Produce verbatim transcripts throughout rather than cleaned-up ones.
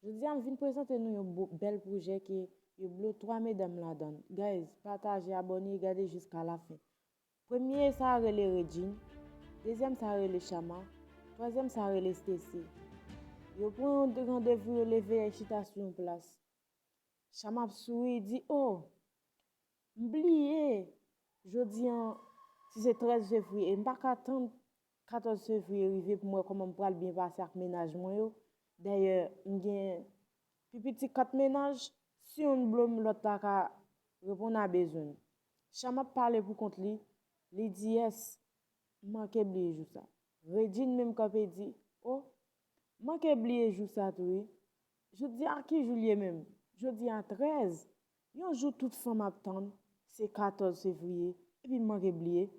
Jodi a, m vin prezante nou yon bo- bèl pwojè ke yo blo twa medam ladan l. Guys, pataje, abòne, gade jiska lafen. Premye sa a rele Regine, dezyèm sa a rele Chama, twazyèm sa a rele Stacy. Yo pran yon randevou, yo leve, y al chita sou yon plas. Chama ap souri, di, "Oh, m bliye jodi an, si se trèz fevriye, m pa ka tann katòz fevriye rive pou m wè kòman m pral byen pase ak mennaj mwen yo. Dayè, m gen pi piti kat mennaj, si youn blo m, lòt la ka reponn a bezwen m." Chama ap pale pou kont li, li di, "Yes, m manke bliye jou sa." Regine menm kanpe di, "Oh, m manke bliye jou sa tou wi. Jodi a ki jou l ye menm? Jodi a trèz. Yon jou tout fanm ap tann, se katòz fevriye, epi m manke bliye."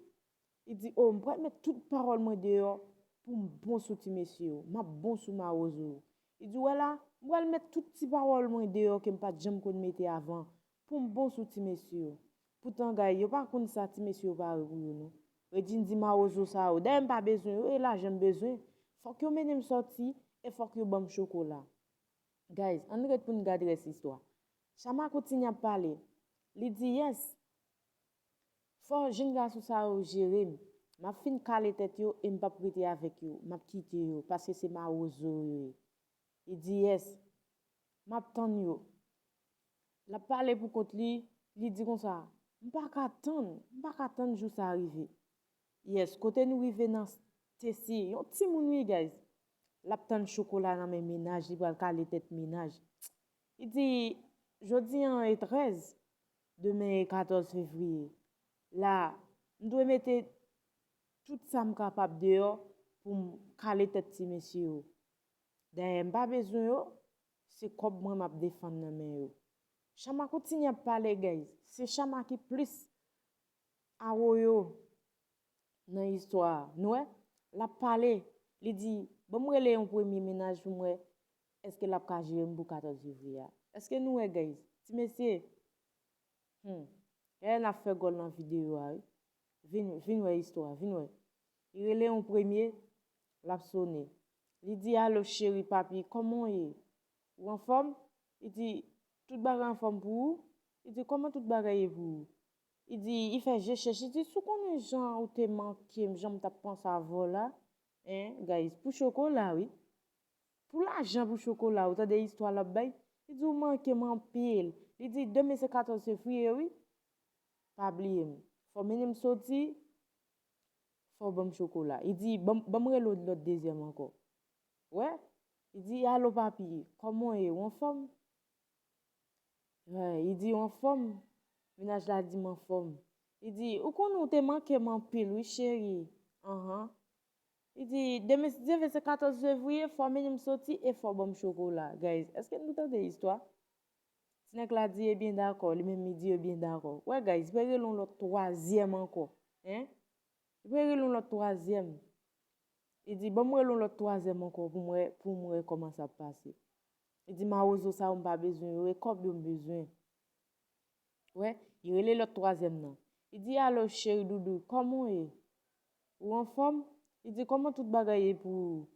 Li di, "Oh, m pral met tout pawòl mwen deyò pou m bon sou ti mesye yo. M ap bon sou mawozo yo." Li di, "Wè la, m pral met tout ti pawòl mwen deyò ke m pa t janm konn mete avan pou m bon sou ti mesye yo." Poutan, guys, yo pa konn sa ti mesye yo pare pou yo, non. Regine di, "Mawozo sa yo. Dayè, m pa bezwen yo, e lajan m bezwen. Fòk yo mennen m sòti, e fòk yo ban m chokola." Guys, ann ret pou n gade rès istwa. Chama kontinye ap pale. Li di, "Yes, fò jenn gason sa yo jere m. M ap fin kale tèt yo e m p ap rete avèk yo. M ap kite yo, paske se mawozo yo ye." Li di, "Yes, m ap tann yo." L ap pale pou kont li, li di konsa, "M pa ka tann, m pa ka tann jou sa a rive." Yes, kote nou rive nan Stacy, yon timoun wi, guys. L ap tann chokola nan men mennaj, li pral kale tèt mennaj. Li di, "Jodi an e trèz, demen e katòz fevriye. La, m dwe mete tout sa m kapab deyò pou m kale tèt ti mesye yo. Dayè, m pa bezwen yo, se kòb mwen m ap defann nan men yo." Chama kontinye ap pale, guys. Se Chama ki plis awoyo nan istwa a. Nou wè, l ap pale, li di, "Ban m rele yon premye mennaj pou m wè èske l ap ka jere m pou katòz fevriye a." Èske nou wè, guys? Ti mesye, hmm, gade n ap fè gòl nan videyo a, wi. Vin, vin wè istwa, vin wè. Li rele yon premye, l ap sone. Li di, "Alo, cheri, papi, kòman w ye? Ou anfòm?" Li di, "Tout bagay anfòm pou ou?" Li di, "Kòman tout bagay ye pou ou?" Li di, li fè je chèch, li di, "Si w konnen jan ou te manke m, jan m t ap panse avè w la, en, guys, pou chokola, wi. Pou lajan, pou chokola, ou tande istwa l ap bay? Li di, 'Ou manke m anpil.'" Li di, "Demen se katòz fevriye, wi. Pa bliye m. Fò w mennen m soti, fò w ban m chokola." Li di, "Ban m, ban m rele w lòt dezyèm ankò." Wè? Li di, "Alo, papi, kòman w ye? Ou anfòm?" Wè, li di, "Ou anfòm?" Mennaj la di, "M anfòm." Li di, "Ou konnen w te manke m anpil, wi, cheri." Anhan. Li di, "Demen, si Dye vle, se katòz fevriye, fò w mennen m soti e fò w ban m chokola." Guys, èske nou tande istwa? Ti nèg la di, "Ebyen, dakò." Li menm, li di, "Ebyen, dakò." Wè, guys, li rele yon lòt twazyèm ankò. Hein? Li rele yon lòt twazyèm. Li di, "Ban m rele yon lòt twazyèm ankò pou m wè, pou m wè kòman sa ap pase." Li di, "Mawozo sa yo m pa bezwen yo, e kòb yo m bezwen." Wè, li rele lòt twazyèm nan. Li di, "Alo, cheri doudou, kòman w ye? Ou anfòm?" Li di, "Kòman tout bagay ye pou ou?"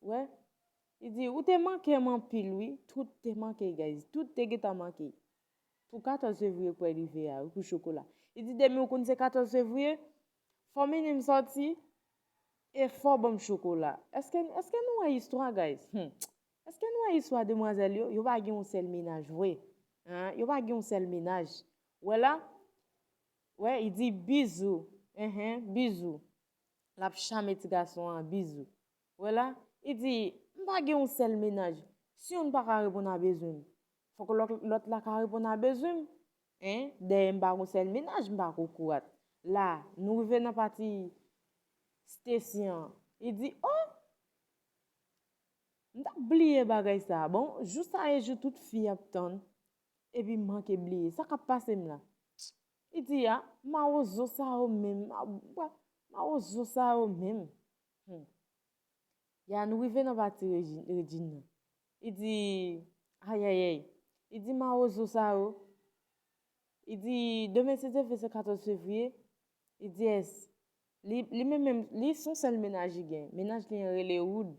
Wè, li di, "Ou te manke m anpil, wi." Tout te manke, guys. Tout te gentan manke. Pou katòz fevriye pou rive a, wi, pou chokola. Li di, "Demen ou konn se katòz fevriye, fò w mennen m sòti e fò w ban m chokola." Èske, èske nou wè istwa, guys? Hmm. Èske nou wè istwa demwazèl yo? Yo pa gen yon sèl mennaj vre. Hein? Yo pa gen yon sèl mennaj. Wè la? Wè, li di, "Bizou." Enhen, bizou. L ap chame ti gason an, bizou. Wè la? Li di, "M pa gen yon sèl mennaj. Si youn pa ka reponn a bezwen m, fòk lòt, lòt la ka reponn a bezwen m. Hein? Dèyè m pa gen yon sèl mennaj, m pa kokorat." La, nou rive nan pati Stacy an. Li di, "Oh! M t ap bliye bagay sa a. Bon, jou sa e jou tout fi ap tann. Epi m manke bliye. Sa k ap pase m la?" Li di, "A, mawozo sa yo menm. Ma-, wa-, mawozo sa yo menm." Hmm. Ya, nou rive nan pati Regi-, Regine nan. Li di, ayayay. Li di, "Mawozo sa yo." Li di, "Demen, si Dye vle, se katòz fevriye." Li di, "Yes." Li, li menm, menm, li se yon sèl mennaj li gen. Mennaj li an rele Wood.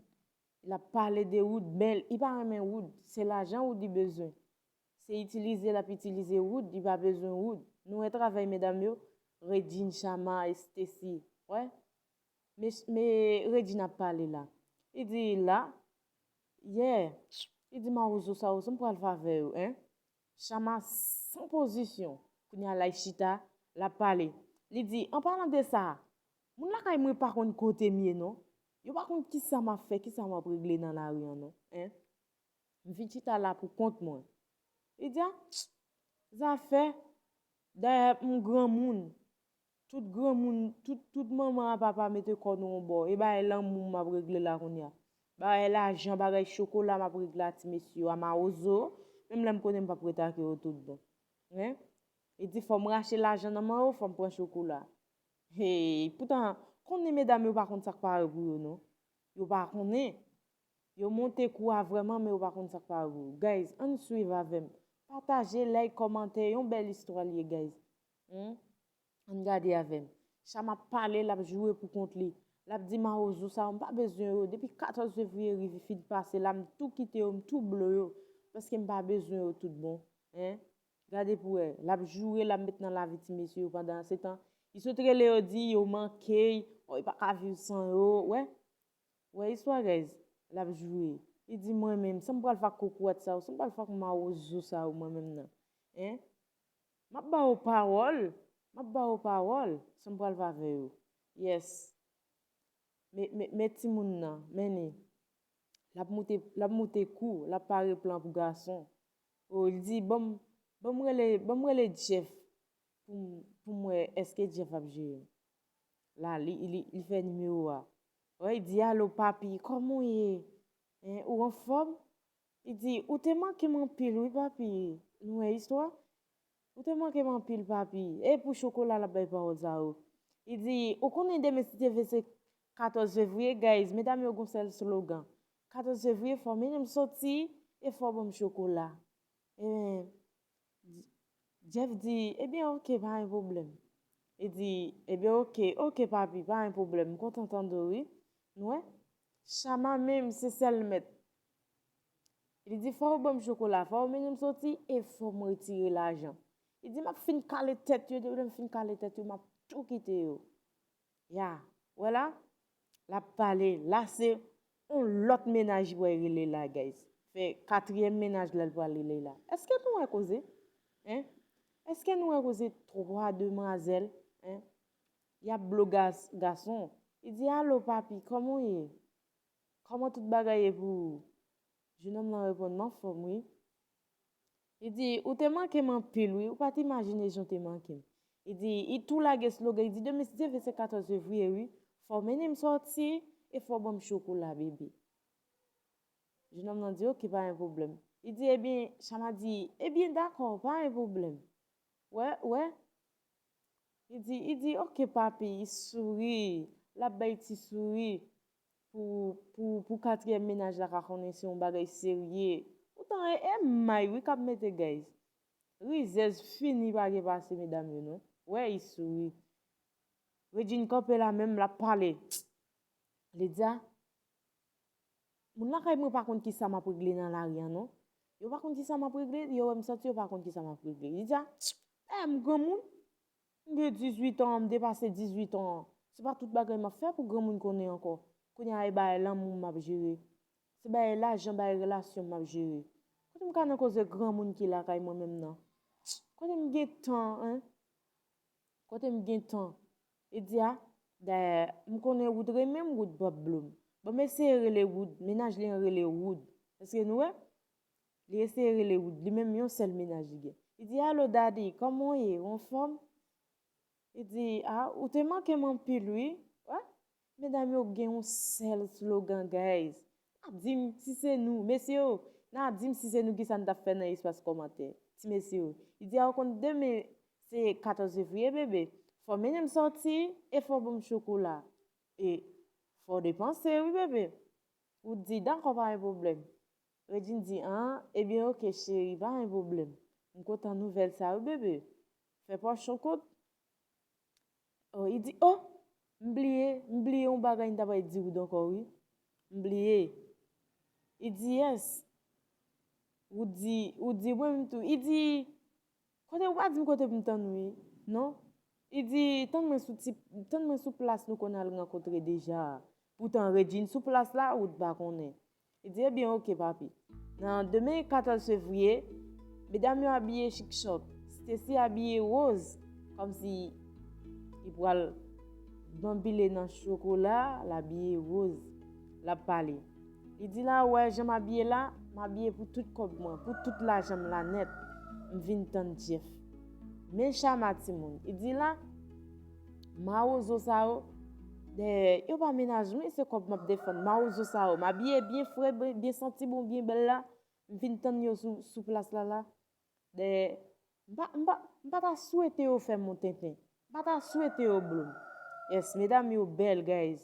L ap pale de Wood, men li pa renmen Wood. Se lajan Wood li bezwen. Se itilize l ap itilize Wood, li pa bezwen Wood. Nou wè travay medam yo, Regine, Chama, Stacy. Wè? Men, men Regine ap pale la. Li di la, yeah, li di mawozo sa yo, sa m pral fè avè yo, en? Chama san pozisyon. Kounye a la, l chita, l ap pale. Li di, an palan de sa, moun lakay mwen pa konn kote m ye, non. Yo pa konn kisa m ap fè, kisa m ap regle nan lari an, non. En? M vin chita la pou kont mwen. Li di, a, zafè, dayè m granmoun. Tout granmoun, tout, tout manman a papa mete kò nou yon bò. E bagay lanmou m ap regle la kounye a. Bagay lajan, bagay chokola m ap regle a ti mesye yo, a mawozo. Menm lè m konnen m p ap rete ak yo tout bon. Hein? Li di fò m rache lajan nan men yo, fò m pran chokola. Hey, poutan, konnen medam yo pa konn sa k pare pou yo, non. Yo pa konnen. Yo monte kou a vrèman, men yo pa konn sa k pare pou yo. Guys, ann swiv avè m. Pataje, like, kòmante. Yon bèl istwa l ye, guys. Hmm? Ann gade avè m. Chama ap pale, l ap joure pou kont li. L ap di mawozo sa yo, m pa bezwen yo. Depi katòz fevriye rive fin pase la, m tou kite yo, m tou blo yo. Paske m pa bezwen yo tout bon. Hein? Gade pou wè. L ap joure, l ap met nan lavi ti mesye yo pandan se tan. Li sot rele yo di yo manke, oh, li pa ka viv san yo. Wè? Wè istwa, guys. L ap joure. Li di mwen menm, sa m pral fè ak kokorat sa yo, sa m pral fè ak mawozo sa yo mwen menm nan. Hein? M ap ba yo pawòl, m ap ba yo pawòl, sa m pral fè avè yo. Yes. Men, men, men timoun nan, men li. L ap moute, l ap moute kou, l ap pare plan pou gason. Oh, li di, ban m, ban m rele, ban m rele Jeff pou m, pou m wè èske Jeff ap jere m. La, li, li, li fè nimewo a. Wè, li di, alo, papi, kòman w ye? Hein, ou anfòm? Li di, ou te manke m anpil, wi, papi. Nou wè istwa? Ou te manke m anpil, papi. E pou chokola l ap bay pawòl sa yo. Li di, ou konnen demen si Dye vle se katòz fevriye, guys, medam yo gon sèl slogan. Katòz fevriye, fò mennen m soti e fò ban m chokola. Ebyen, Jeff di, ebyen, oke, pa gen pwoblèm. Li di, ebyen, oke, oke, papi, pa gen pwoblèm. M kontan tande w, wi. Nou wè? Chama menm, se sèl mèt. Li di, fò w ban m chokola, fò w mennen m soti e fò m retire lajan. Li di, m ap fin kale tèt yo, depi lè m fin kale tèt yo, m ap tou kite yo. Ya, wè la, l ap pale. La, se yon lòt mennaj li pral rele la, guys. Fè katriyèm mennaj la, l pral rele la. Èske nou wè koze? Hein? Èske nou wè koze twa demwazèl? Hein? Y ap blo gas-, gason. Li di, alo, papi, kòman w ye? Kòman tout bagay ye pou ou? Jenòm nan reponn, m anfòm, wi. Li di, ou te manke m anpil, wi. Ou pa t imajine jan w te manke m. Li di, li tou lage slogan, li di, demen si Dye vle se katòz fevriye, wi. Fò w mennen m soti e fò w ban m chokola, bebe. Jenòm nan di, oke, pa gen pwoblèm. Li di, ebyen, Chama di, ebyen, dakò, pa gen pwoblèm. Wè, wè. Li di, li di, oke, papi, li souri. L ap bay ti souri pou, pou, pou katriyèm mennaj la ka konnen se yon bagay serye. Poutan, e, e may, wi, k ap mete, guys. Rizèz fini, pa gen pase, medam yo, non. Wè, li souri. Regine kanpe la menm, l ap pale. Li di, a, moun lakay mwen pa konn kisa m ap regle nan lari a, non. Yo pa konn kisa m ap regle, yo wè m soti, yo pa konn kisa m ap regle. Li di, a, dayè m granmoun, m gen dizuit an, m depase dizuit an. Se pa tout bagay m ap fè pou granmoun konnen ankò. Kounye a, e bagay lanmou m ap jere. Se bagay lajan, bagay relasyon m ap jere. Kote m ka nan koze granmoun ki lakay mwen menm nan? Kote m gen tan, en? Kote m gen tan? Li di, a, dayè, m konnen Wood renmen m, Wood p ap blo m. Bon, m eseye rele Wood, mennaj li an rele Wood. Èske nou wè? Li eseye rele Wood, li menm yon sèl mennaj li gen. Li di, alo, daddy, kòman w ye? Ou anfòm? Li di, a, ou te manke m anpil, wi. Wè? Medam yo gen yon sèl slogan, guys. N a di m si se nou, mesye yo, n a di m si se nou kisa n t ap fè nan espas kòmantè. Ti mesye yo. Li di, a, ou konn demen se katòz fevriye, bebe. Fò w mennen m soti e fò w ban m chokola. E fò w depanse, wi, bebe. Ou di, dakò, pa gen pwoblèm. Regine di, an, ebyen, oke, cheri, pa gen pwoblèm. M kontan nouvèl sa, wi, bebe. Fè pòch yon kout. Oh, li di, oh, m bliye, m bliye yon bagay m ta pral di Wood ankò, wi. M bliye. Li di, yes. Ou di, ou di, mwen menm tou. Li di, kote ou pa di m kote pou m tann ou, non? Li di, tann mwen sou ti, tann mwen sou plas nou konn al rankontre deja a. Poutan, Regine sou plas la, ou t pa konnen. Li di, ebyen, oke, papi. Nan demen katòz fevriye, medam yo abiye chik chòk. Stacy abiye woz, kòmsi li pral banbile nan chokola, l abiye woz. L ap pale. Li di la, ou wè jan m abiye la, m abiye pou tout kòb mwen, pou tout lajan m la nèt. M vin tann Jeff. Men Chama timoun. Li di la, mawozo sa yo, dèyè, yo pa mennaj mwen, se kòb m ap defann. Mawozo sa yo, m abiye byen fre, byen, byen santi bon, byen bèl la. M vin tann yo sou, sou plas la la. Dèyè, m pa, m pa, m pa ta swete yo fè m yon tenten. M pa ta swete yo blo m. Yes, medam yo bèl, guys.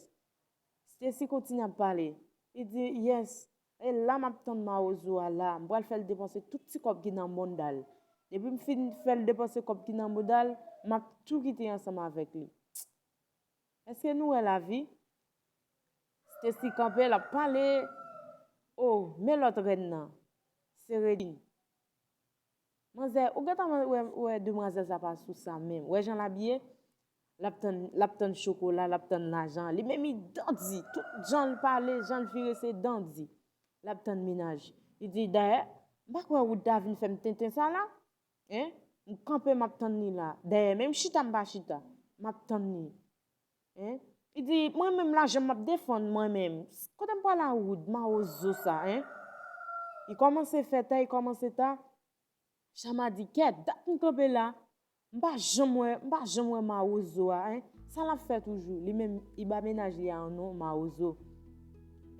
Stacy kontinye ap pale. Li di, yes, e la m ap tann mawozo a la. M pral fè l depanse tout ti kòb ki nan mouda l. Depi m fin fè l depanse kòb ki nan mouda l, m ap tou kite ansanm avèk li. Èske nou wè lavi? Stacy kanpe, l ap pale. Oh, men lòt rèn nan. Se Regine. Manzè, ou gentan wè, wè demwazèl sa pa sou sa menm. Wè jan l abiye? L ap tann, l ap tann chokola, l ap tann lajan. Li menm li dandi. Tout jan l pale, jan l vire, se dandi. L ap tann mennaj. Li di, dayè, m pa kwè Wood ta vin fè m tenten sa la. Hein? M kanpe, m ap tann li la. Dayè, menm chita m pa chita. M ap tann li. Hein? Li di, mwen menm lajan m ap defann mwen menm. Kote m pral a Wood, mawozo sa, hein? Li kòmanse fè ta, li kòmanse ta. Chama di, kèt, dat m kanpe la. M pa janm wè, m pa janm wè mawozo a, hein? Sa l ap fè toujou? Li menm, li ba mennaj li a yon non, mawozo.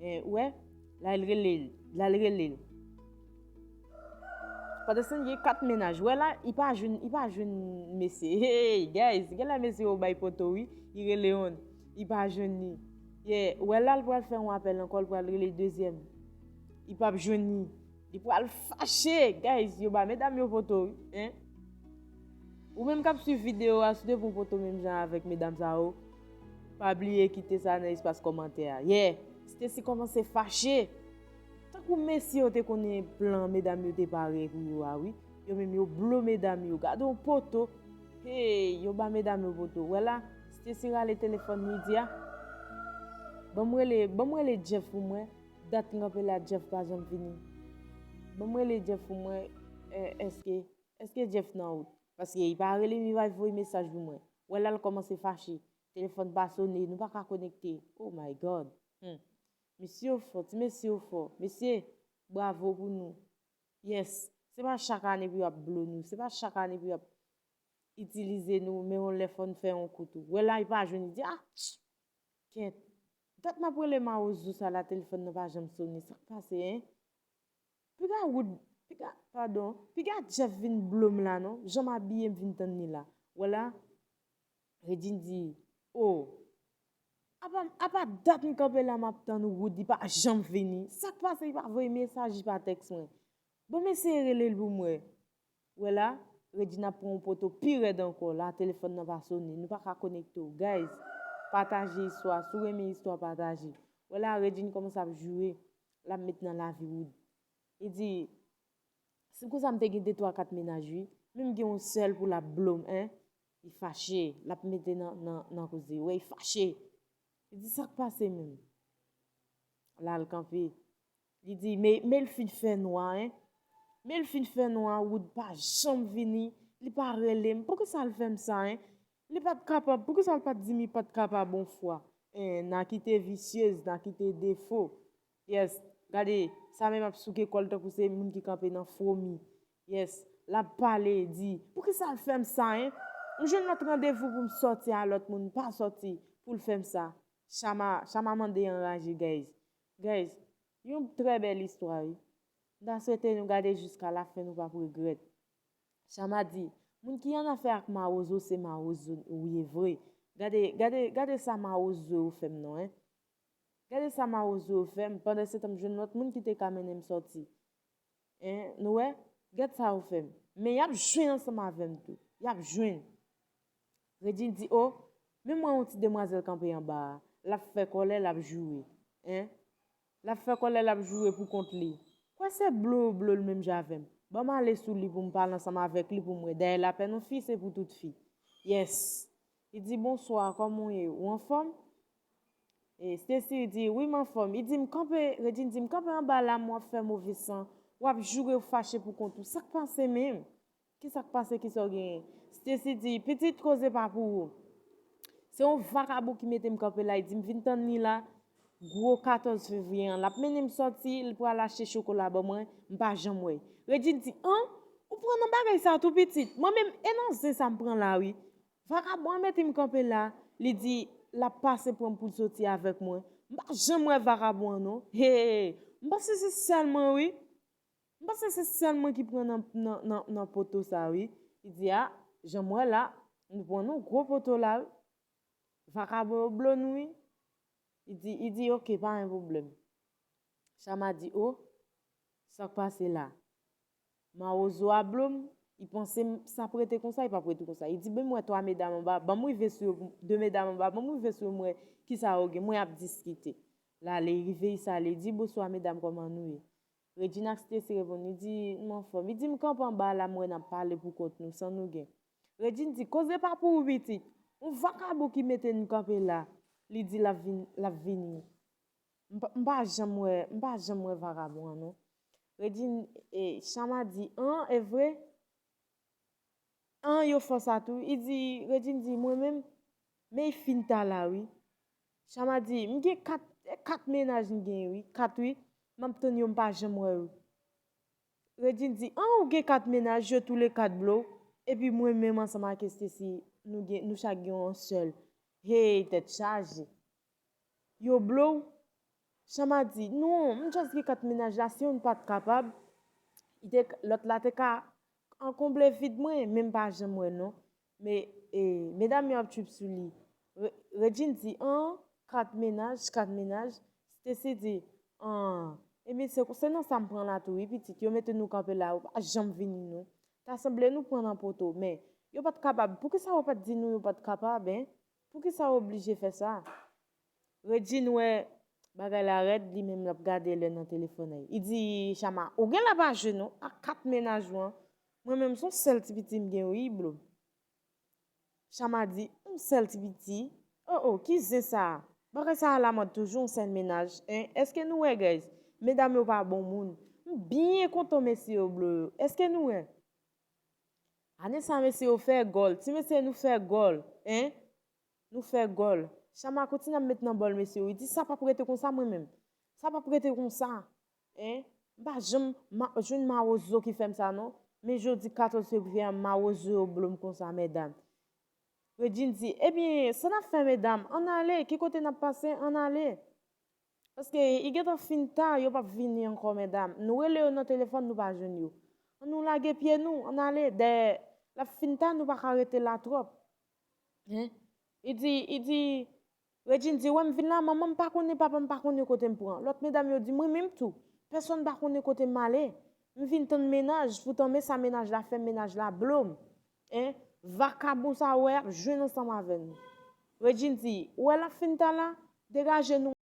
Hein, ou wè? La l rele l, la l rele l. Pandan se tan, gen kat mennaj. Wè la, li pa jwenn, li pa jwenn mesye. Hey, guys, genlè mesye yo bay poto, wi. Li rele youn, li pa jwenn li. Yeah, wè la, l pral fè yon apèl ankò, l pral rele dezyèm. Li p ap jwenn li. Li pral fache, guys. Yo ba medam yo poto, wi. Hein? Ou menm k ap swiv videyo a, si w te pran poto menm jan avèk medam sa yo, pa bliye kite sa nan espas kòmantè a. Yeah, Stacy kòmanse fache. Tankou mesye yo te konnen plan medam yo te pare pou yo a, wi. Yo menm yo blo medam yo. Gade yon poto. Hey, yo ba medam yo poto. Wè la, Stacy rale telefòn li di a, ban m rele, ban m rele Jeff pou mwen. Dat m kanpe la, Jeff pa janm vini. Ban m rele Jeff pou mwen, eh, èske, èske Jeff nan wout? Paske li pa rele m, li pa voye mesaj pou mwen. Wè la, l kòmanse fache. Telefòn pa sone, nou pa ka konekte. Oh my God. Hmm. Mesye yo fò, ti mesye yo fò. Mesye, bravo pou nou. Yes. Se pa chak ane pou y ap blo nou. Se pa chak ane pou y ap itilize nou, men yon lè fò n fè yon kou tou. Wè la, li pa jwenn, li di, ah, kèt. Dat m ap rele mawozo sa la, telefòn nan pa janm sone. Sa k pase, hein? Piga Wood, piga, padon, piga Jeff vin blo m la, non? Jan m abiye, m vin tann li la. Wè la, Regine di, oh, apa, apa dat m kanpe la, m ap tann Wood, li pa janm vini. Sa k pase, li pa voye mesaj, li pa tèks mwen? Bon, m eseye rele l pou m wè. Wè la, Regine ap pran yon poto pi rèd ankò. La, telefòn nan pa sone. Nou pa ka konekte w. Guys, pataje istwa. Si w renmen istwa, pataje. Wè la, Regine kòmanse ap joure. L ap met nan lavi Wood. Li di, si konsa m te gen de twa kat mennaj, wi. Men m gen yon sèl pou l ap blo m, hein. Li fache. L ap mete nan, nan, nan koze. Wè, li fache. Li di, sa k pase menm? La, l kanpe. Li di, men, men l fin fè nwa, hein. Men l fin fè nwa, Wood pa janm vini, li pa rele m. Poukisa l fè m sa, hein? Li pa t kapab, poukisa l pa t di m li pa t kapab yon fwa? Hein, n a kite visyez, n a kite defo. Yes, gade, sa menm ap souke kò l tankou se moun ki kanpe nan fwomi. Yes, l ap pale, di, poukisa l fè m sa, hein? M jwenn lòt randevou pou m sòti a lòt moun, pa sòti pou l fè m sa. Chama, Chama mande anraje, guys. Guys, yon trè bèl istwa, wi. M ta swete nou gade jiska lafen, nou p ap regrèt. Chama di, moun ki annafè ak mawozo, se mawozo ou ye vre. Gade, gade, gade sa mawozo yo fè m non, hein. Gade sa mawozo yo fè m, pandan se tan m jwenn lòt moun ki te ka mennen m sòti. Hein, nou wè? Gad sa yo fè m. Men y ap jwenn ansanm avè m tou. Y ap jwenn. Regine di, oh, men mwen yon ti demwazèl kanpe anba a. L ap fè kòlè, l ap joure. Hein? L ap fè kòlè, l ap joure pou kont li. Kwè se blo, blo l menm jan avè m. Ban m ale sou li pou m pale ansanm avèk li pou m wè. Dayè lapèn yon fi, se pou tout fi. Yes. Li di, "Bonswa, kòman w ye? Ou anfòm?" E Stacy di, "Wi, m anfòm." Li di, "M kanpe," Regine di, "M kanpe anba la, m w ap fè move san. W ap joure, w fache pou kont ou. Sa k pase menm? Ki sa k pase? Ki sa w genyen?" Stacy di, "Pitit, koze pa pou ou. Se yon vakabon ki mete m kanpe la." Li di, "M vin tann li la, gwo katòz fevriye an. L ap mennen m sòti, li pral achte chokola ban mwen, m pa janm wè l." Regine di, "An? Ou pran nan bagay sa tou, pitit? Mwen menm, e nan zen sa m pran la, wi. Vakabon an mete m kanpe la, li di l ap pase pran m pou l soti avèk mwen. M pa janm wè vakabon an, non. Hey, m panse se sèl mwen, wi. M panse se sèl mwen ki pran nan, nan, nan, nan poto sa, wi." Li di, "A, jan m wè la, nou pran nou gwo poto la, wi. Vakabon yo blo nou, wi." Li di, li di, "Oke, pa gen pwoblèm." Chama di, "O, sa k pase la? Mawozo a blo m, li panse m, sa p rete konsa, li p ap rete konsa." Li di, "Ban m wè twa medam anba, ban m rive sou yo, de medam anba, ban m rive sou yo, m wè ki sa yo gen, mwen ap diskite." L ale, li rive, li sale, li di, "Bonswa, medam, kòman nou ye?" Regine ak Stacy reponn, li di, "M anfòm." Li di, "M kanpe anba la, m wè n ap pale pou kont nou, san nou gen." Regine di, "Koze pa pou ou, pitit. Yon vakabon ki mete n kanpe la, li di l ap vin, l ap vini. M pa, m pa janm wè, m pa janm wè vakabon an, non." Regine, e, Chama di, "An, e vre?" An, yo fè sa tou. Li di, Regine di, "Mwen menm, men li fin ta la, wi." Chama di, "M gen kat, kat mennaj m gen, wi. Kat, wi. M ap tann yo, m pa janm wè yo." Regine di, "An, ou gen kat mennaj, yo toule kat blo w. Epi mwen menm ansanm ak Stacy, nou gen, nou chak gen yon sèl. Hey, tèt chaje. Yo blo w?" Chama di, "Non, m just gen kat mennaj la, si youn pa t kapab, li te, lòt la te ka an konble vid mwen, men m pa janm wè non." Men, e, medam yo ap trip sou li. Re-, Regine di, "An, kat mennaj, kat mennaj." Stacy di, "An, ebyen se, se nan sa m pran la tou, wi, pitit. Yo mete nou kanpe la, yo pa janm vini non. Ta sanble nou pran nan poto, men yo pa t kapab. Poukisa yo pa t di nou yo pa t kapab, en? Poukisa yo oblije fè sa?" Regine wè bagay la rèd, li menm l ap gade lè nan telefòn li. Li di, "Chama, ou gen la pa jwe non, ak kat mennaj ou an. Mwen menm se yon sèl ti piti m gen, wi, blo." Chama di, "Yon sèl ti piti? O, o, ki zen sa a? Bagay sa a lamòd toujou, yon sèl mennaj, en? Èske nou wè, guys? Medam yo pa bon moun. M byen kontan mesye yo blo yo. Èske nou wè? Ane sa a, mesye yo fè gòl. Ti mesye, nou fè gòl, en? Nou fè gòl." Chama kontinye ap met nan bòl mesye yo. Li di, "Sa p ap rete konsa mwen menm. Sa p ap rete konsa. En? M pa janm ma-, jwenn mawozo ki fè m sa non. Men jodi katòz fevriye a, mawozo yo blo m konsa, medam." Regine di, "Ebyen, sa n ap fè, medam? Ann ale. Ki kote n ap pase? Ann ale." Paske li gentan fin ta, yo p ap vini ankò, medam. Nou rele yo nan telefòn, nou pa jwenn yo. Ann nou lage pye nou, ann ale. Dayè, l ap fin ta, nou pa ka rete la twòp. En? Li di, li di, Regine di, "Wè m vin la, manman m pa konnen, papa m pa konnen kote m pran." Lòt medam yo di, "Mwen menm tou, pèsonn pa konnen kote m ale. M vin tann mennaj, poutan men sa mennaj la fè, mennaj la blo m. En? Vakabon sa ou wè ap jwenn ansanm avè nou." Regine di, "Ou wè l ap fin ta la, degaje nou."